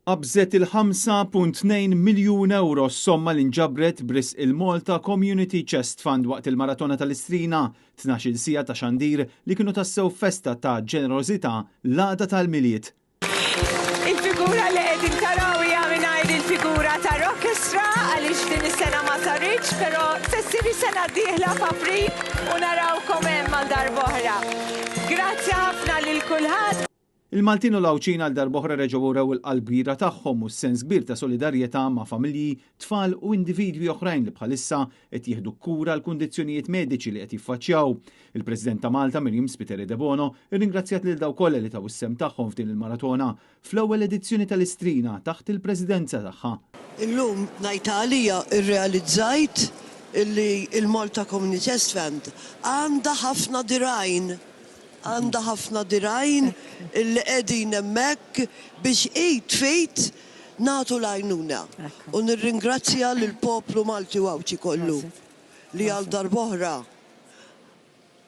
Qabżet il-5.2 miljun ewro s-somma li nġabret b'risq il-Malta Community Chest Fund waqt il-Maratona tal-Istrina, 12-il siegħa ta' xandir li kienu tassew festa ta' ġenerożità l-għada tal-Milied. Il-figura li qegħdin taraw hija mingħajr il-figura ta' orchestra għaliex din is-sena ma saritx, però se ssir is-sena d-dieħla f'April u narawkom hemm għal darb'oħra. Grazzi ħafna lil kulħadd. Il-Maltin u l-Għawdxin għal darb'oħra reġgħu urew il-qalb kbira tagħhom u s-sens kbir ta' solidarjetà ma' familji, tfal u individwi oħrajn li bħalissa qed jieħdu kura għal kundizzjonijiet mediċi li qed jiffaċċjaw. Il-President ta' Malta Myriam Spiteri Debono rringrazzjat lil dawk kollha li taw is-sehem tagħhom f'din il-maratona fl-ewwel edizzjoni tal-Istrina taħt il-Presidenza tagħha. Illum ngħid għalija rrealizzajt illi l-Malta Community Chest Fund għandha ħafna dirgħajn. Għandha ħafna dirgħajn illi qegħdin hemmhekk biex id f'id nagħtu l-għajnuna. U nirringrazzja lill-poplu Malti u Għawdxi kollu li għal darb'oħra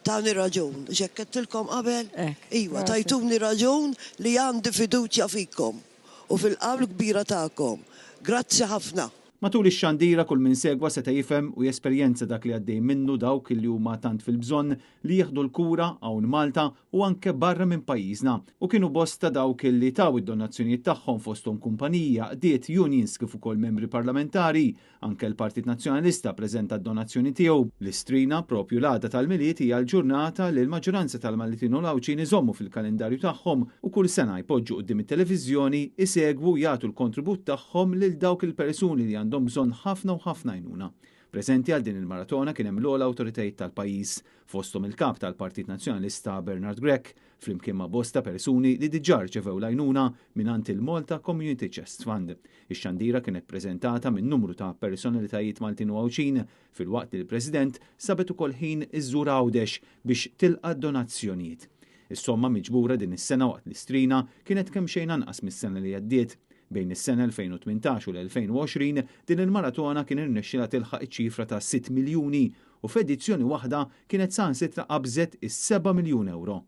tani raġun. Mhux hekk għedtilkom qabel? Iva, tajtuni raġun li għandi fiduċja fikom u fil-qalb kbira tagħkom. Grazzi ħafna. Matul ix-xandira kull min segwa seta' jifhem u jesperjenza dak li għaddejjin minnu dawk li huma tant fil-bżonn li jieħdu l-kura hawn Malta u anke barra minn pajjiżna. U kienu bosta dawk li taw id-donazzjonijiet tagħhom fosthom kumpaniji, għaqdiet, unions kif ukoll membri parlamentari. Anke l-Partit Nazzjonalista ppreżenta d-donazzjoni tiegħu. L-Istrina, proprju l-għada tal-Milied hija l-ġurnata li l-maġġoranza tal-Maltin u l-Għawdxin iżommu fil-kalendarju tagħhom u kull sena jpoġġu quddiem it-televiżjoni, isegwu u jagħtu l-kontribut tagħhom lil dawk il-persuni li għandhom bżonn ħafna u ħafna għajnuna. Preżenti għal din il-maratona kien hemm l-ogħla awtoritajiet tal-pajjiż, fosthom il-Kap tal-Partit Nazzjonalista Bernard Grech, flimkien ma' bosta persuni li diġà rċevew l-għajnuna mingħand il-Malta Community Chest Fund. Ix-xandira kienet preżentata minn numru ta' personalitajiet Maltin u Għawdxin, filwaqt li l-President sabet ukoll ħin iżżur Għawdex biex tilqa' d-donazzjonijiet. Is-somma miġbura din is-sena waqt l-Istrina kienet kemxejn anqas mis-sena li għaddiet. Bejn is-sena 2018 u l-2020 din il-maratona kien irnexxilha tilħaq iċ-ċifra ta' sitt miljuni u f'edizzjoni waħda kienet saħansitra qabżet is-seba' miljun ewro.